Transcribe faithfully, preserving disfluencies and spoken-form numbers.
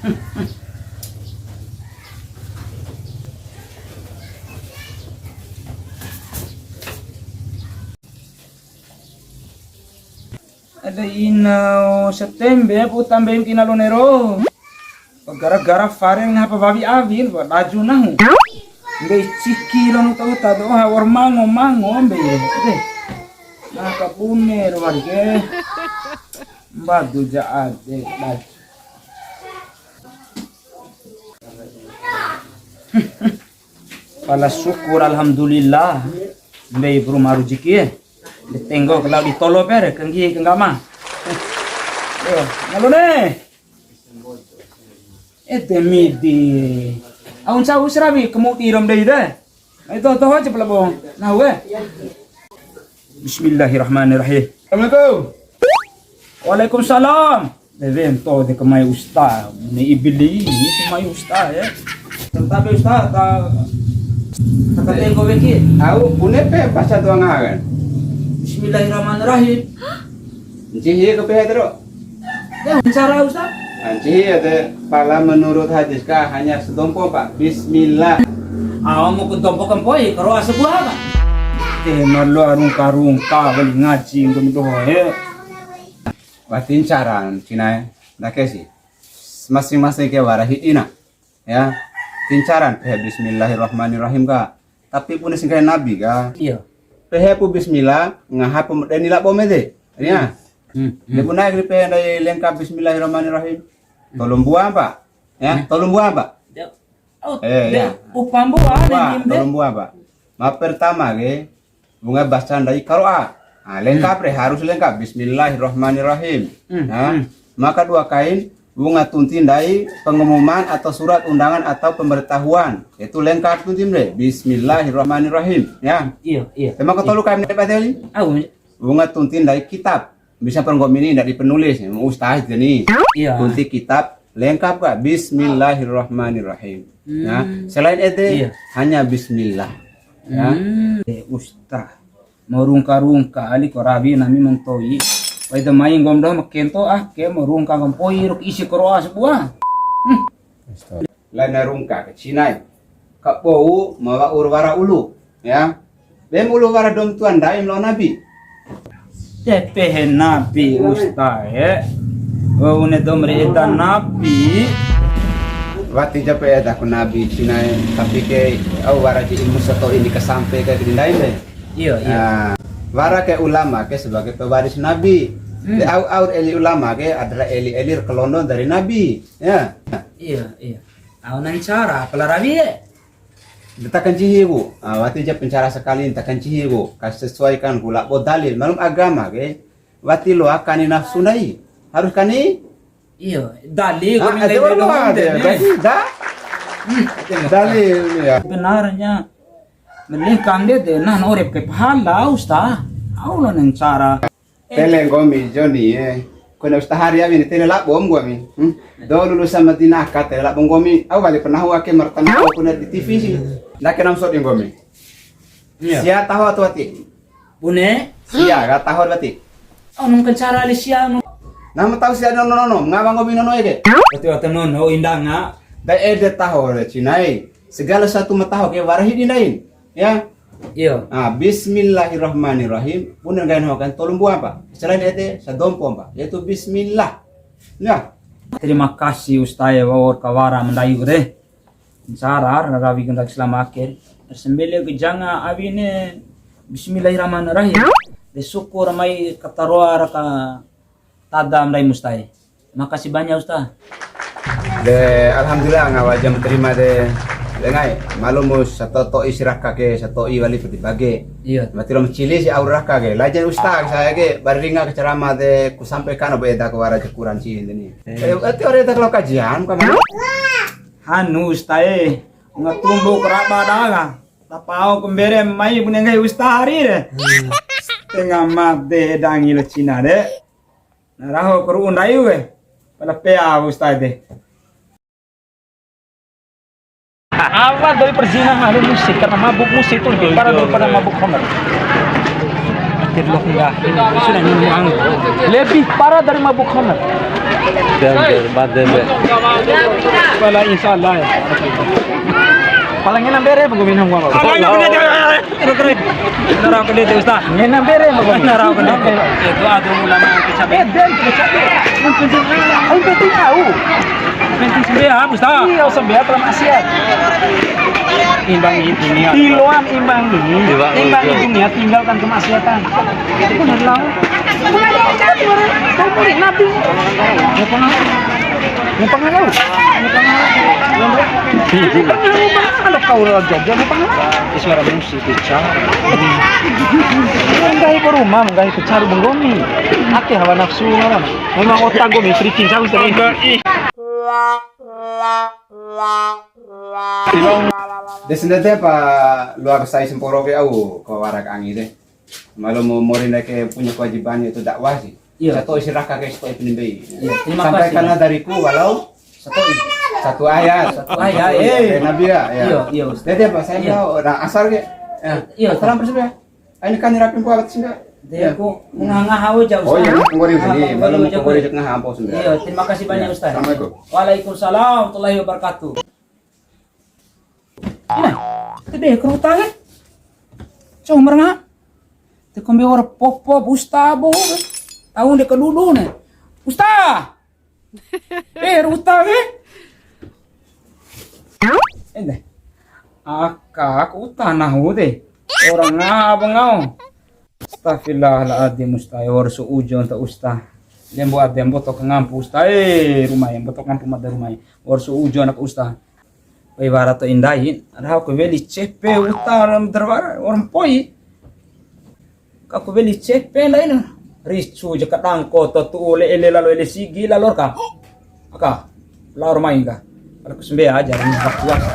Ede ina o, setembe pu tambe kina lo nero. Gara-gara fare ngapa wawi awin, wa daju nahu. Nggahi ciki lo nuta uta doho, wa'ur mango-mango mbe. Ede. Nah, kabune ro warge. Mbadu ja ade, daju. Pala syukur, alhamdulillah. Mbei bru maru jiki e. Ditenggo ke lao ditolo pere, kenggi kenggama. Yo, ngalune. Ede midi. Aun sau serawi kemudi rom dei de. Ayo, toho, toho aja pala, Bong. Nah, we. Bismillahirrahmanirrahim. Assalamualaikum. Waalaikumsalam. De wento de ke mai usta, ni ibili, ni ke mai usta ya. Tetapi usta, ta, ta katenggo weki. Au, bune pe baca doa ngaran. Bismillahirrahmanirrahim. Ncihi ke pe tero. Ya, bicara usta. Ncihi ya de, pala menurut hadis ka hanya sedompo, Pak. Bismillah. Au, mau ke dompo kempoi, karo asa buah apa? Te, malu arung karung ka, beli ngaji, untuk doa ya. Wati ncara, cina e, ndake si. Masing-masing ke wara hidina. Ya. Ti ncara pehe bismillahirrahmanirrahim ka. Tapi bune si nggahi nabi ka. Iya. Pehe pu bismillah, ngaha pu deni labo mede. Ya. Hmm. Hmm. De bune ke pehe ndai lengkap bismillahirrahmanirrahim. Tolu mbua, Pak. Ya, hmm, tolu mbua, Pak. Ya. Oh, eh, de, ya. Upa mbua, wah, de, tolu mbua, Pak. Ma pertama ke, wunga baca ndai karo'a. Nah, lengkap re, harus lengkap. Bismillahirrahmanirrahim. Hmm, nah, hmm. Maka dua kain, wunga tunti ndai pengumuman atau surat undangan atau pemberitahuan. Itu lengkap tunti re. Bismillahirrahmanirrahim. Ya. Iya, iya. Tema ketolu kain, Pak Teli? Au. Wunga tunti ndai kitab. Bisa pernggomi ni, ndadi penulis, ustaz ni. Iya. Tunti kitab lengkap ka? Bismillahirrahmanirrahim. Hmm. Nah, selain ede, iya, hanya bismillah. Ya. Hmm. Eh, ustaz. Mau rungka-rungka, ali ko rawi nami mentoi. Pai da mai nggom doho ma kento, ah, ke mau rungka nggom poi, ruk isi koroa sabua. Hmm. Laina rungka ke cina e. Kabou ma wa'ur wara ulu, ya. Be ma ulu wara dou ma tua ndaim lao nabi. De pehe nabi usta e. Wa'u ne dou ma re eda nabi. Wati ja pe eda ku nabi cina e, tapi ke au wara di ilmu sato'i ni kasampe ke di ndaim de. Iya, iya. Nah, wara ke ulama ke sebagai pewaris nabi. Hmm. De au, au eli ulama ke adalah eli-eli ra kalondo dari nabi, ya. Iya, iya. Au na ncara, pala rawi e. De ta kancihi ku. Ah, wati ja pencara sekali ta kancihi ku. Ka sesuaikan ku labo dalil. Malum agama ke. Wati loa kani nafsu ndai. Harus kani? Iya, dalil. Ah, ku nilai itu dalil loa de, de. Berarti da? Hmm. Dalil ya. Benarnya. Mending kande de, nah, na ore ke pahala, usta. Au la ncara. Tele nggomi, Joni, eh. Kone ustahari awi ni, tele labo nggomi. Hmm? Do lulusan Madinah ka, tele labo nggomi. Au wali pernah ake martama au kuna di T V si. Ndake nam sodi nggomi. Iya. Sia taho atu ati. Bune? Sia, ga taho ati. Au nung kencara li sia, nung. Nama tahu sia nono, nono, ngawa nggomi nono ede. Betul, betul, nono, indanga. Da ede taho le cinai. Segala sesuatu ma taho ke wara hidi ndain. Ya. Iya. Ah, bismillahirrahmanirrahim. Bune nggahi nahu kan tolu mbua, Pak. Selain ede, sadompo, Pak. Yaitu bismillah. Ya. Terima kasih, Ustaz, ya, wa'ur kawara ma ndai ku de. Ncara ra rawi ku ndake selama akhir. Sambele ku janga awina bismillahirrahmanirrahim. De syukur mai kataroa ra ka tada ma ndai mu, Ustaz. Makasih banyak, Ustaz. De, alhamdulillah, ngawa ja ma terima de. De ngai, malumu sato'i si raka ke, sato'i wali peti bage. Iya. Mati rom cili si au raka ke. Lajen ustaz saya ke, baringa ke ceramah de, ku sampaikan apa eda ke wara jakuran si ini. Eh. Eh, ati ore eda kalau kajian, kamu? Hanu, ustaz, eh. Ngatumbu keraba daga. Tapao ku mbere mai bune nggahi ustaz hari de. Hmm. Setengah made dangi la Cina de. Na raho ku ru'u ndai we. Pala pea ustaz de. Awal dari perzinahan itu musik, karena mabuk musik itu lebih parah daripada mabuk khamar. Akhir lo enggak, ini sudah nunggu anggur. Lebih parah dari mabuk khamar. Dan, dan, dan, dan. Pala insya Allah ya. Pala ngena mbere, bang, minum gua. Pala ngena mbere, bang. Keren, keren. Nara aku dia, Ustaz. Ngena mbere, bang. Nara aku dia. Itu ada ulama yang kecabe. Eh, dan kecabe. Yang penting tahu. Yang penting tahu. Penting sembeha, Ustaz. Iya, sembeha terima maksiat. Imbangi dunia. Tiloan imbangi. Imbangi. Imbangi dunia, tinggalkan kemaksiatan. Itu benar lah. Kau murid Nabi. Apa? Mau pengaruh? Mau pengaruh? Mau pengaruh? Ada kau orang Jogja, mau pengaruh? Ini suara musik, pecah. Menggahi ke rumah, menggahi pecah, benggomi. Ake hawa nafsu, mana? Memang otak gue, freaking, sama sering. De sendete pa luar sai semporo ke au, ko warak angi de. Malu mo-, mori ndai ke punya kewajiban yaitu dakwah sih. Iya. Sato'i si raka ke sato'i penimbei. Iya, terima kasih. Sampaikanlah dariku walau satu, satu ayat. Satu ayat, eh. Nabi ya, ya. Iya, iya, Ustaz. Jadi apa? Saya mau, nah, asar ke. Ya. Iya, Ustaz. Salam bersama. Ini kan rapi buat sih, enggak? Dia ku ngaha-ngaha aja, Ustaz. Oh, iya, nggori sini. Malu mau nggori ngaha apa, Ustaz? Iya, terima kasih banyak, Ustaz. Assalamualaikum. Waalaikumsalam warahmatullahi wabarakatuh. Nah, te be ke ruta ke. Cou merenga. Te kombi ora popo, Ustaz, bo. Tahu de kedudu ne. Ustaz. Eh, ruta ke. Ede. Aka, aku uta nahu de. Orang ngapa ngau? Astagfirullahaladzim, Ustaz. Wa'ur su'ujon ta, Ustaz. Lembo ade mboto kangampu, Ustaz. Eh, rumah ya, mboto kangampu mada rumah ya. Wa'ur su'ujon aka, Ustaz. Pai wara to indai, raho ku weli cepe uta ram darwara, orang poi. Ka ku weli cepe ndai na. Ricu ja kadangko to tu'u ele lalo ele sigi lalo ka. Aka, lao rumah ka. Kalau ku sambea aja, ini waktu puasa.